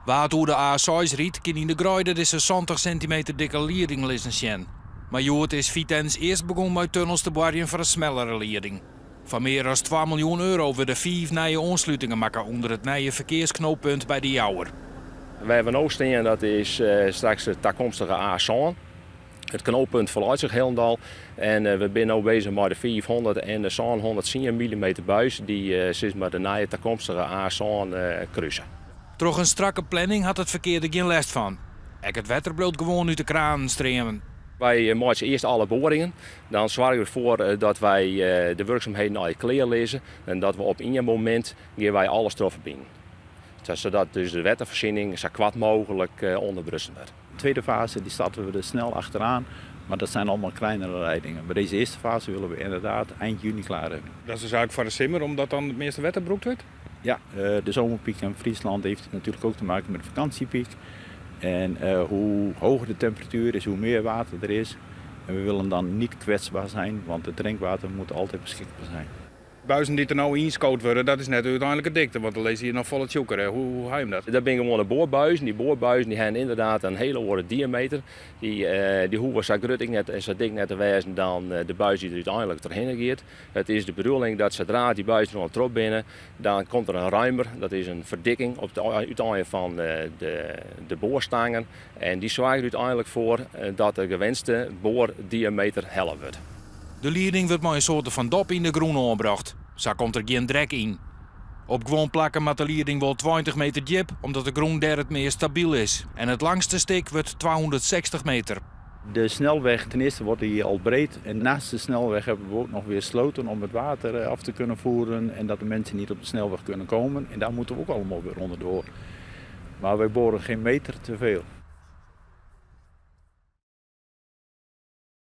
Wa't oer de A6 rydt, kin yn de greide dizze 70 sintimeter dikke lieding lizzen sjen. Mar hjoed is Vitens earst begûn mei tunnels te boarjen foar in smellere lieding. Foar mear as 2 miljoen euro wurde fiif nije oanslutingen makke ûnder it nije ferkearsknooppunt by De Jouwer. Wêr't we no stean, dat is straks de takomstige A7. It knooppunt ferleit sich hielendal en we binne no bezich mei de 500 en de 710 millimeter buis dy't sis mar de nije takomstige A7 kruse. Troch in strakke planning hat it ferkear der gjin lêst fan. Ek it wetter bliuwt gewoan út de kranen streamen. Wy meitsje earst alle boaringen, dan soargje we derfoar dat wy de wurksumheden allegear klear lizze en dat we op ien momint gean wy alles troch ferbinen. Sadat dus de wetterfoarsjenning sa koart mooglik ûnderbrutsen wurdt. De tweede fase die starten we er snel achteraan, maar dat zijn allemaal kleinere leidingen. Maar deze eerste fase willen we inderdaad eind juni klaar hebben. Dat is dus eigenlijk foar de simmer, omdat dan it measte wetter brûkt wurdt? Ja, de zomerpiek in Friesland heeft natuurlijk ook te maken met de vakantiepiek. En hoe hoger de temperatuur is, hoe meer water er is. En we willen dan niet kwetsbaar zijn, want het drinkwater moet altijd beschikbaar zijn. Buizen dy't der no ynskood wurde, dat is net de úteinlike dikte, want der lizze hjir noch folle tsjoeker. Hoe, hoe ha je dat? Dat binne gewoane boarbuizen. Dy boarbuizen dy hawwe ynderdaad in hiele oare diameter. Dy, dy hoege sa grut ek net en sa dik net te wêzen dan de buis dy't der úteinlik trochhinne giet. It is de bedoeling dat sadree't dy buizen oan troch binne, dan komt der in ruimer, dat is in ferdikking op it útein fan de, de boarstangen. En dy soarget úteinlik foar dat de gewenste boardiameter helle wurdt. De lieding wurdt mei in soarte fan dop yn de grûn oanbrocht. Sa komt der gjin drek yn. Op guon plakken moat de lieding wol 20 meter djip, omdat de grûn dêr it meast stabyl is. En it langste stik wurdt 260 meter. De snelweg, ten eerste wordt die al breed. En naast de snelweg hebben we ook nog weer sloten om het water af te kunnen voeren. En dat de mensen niet op de snelweg kunnen komen. En daar moeten we ook allemaal weer onderdoor. Maar wij boren geen meter te veel.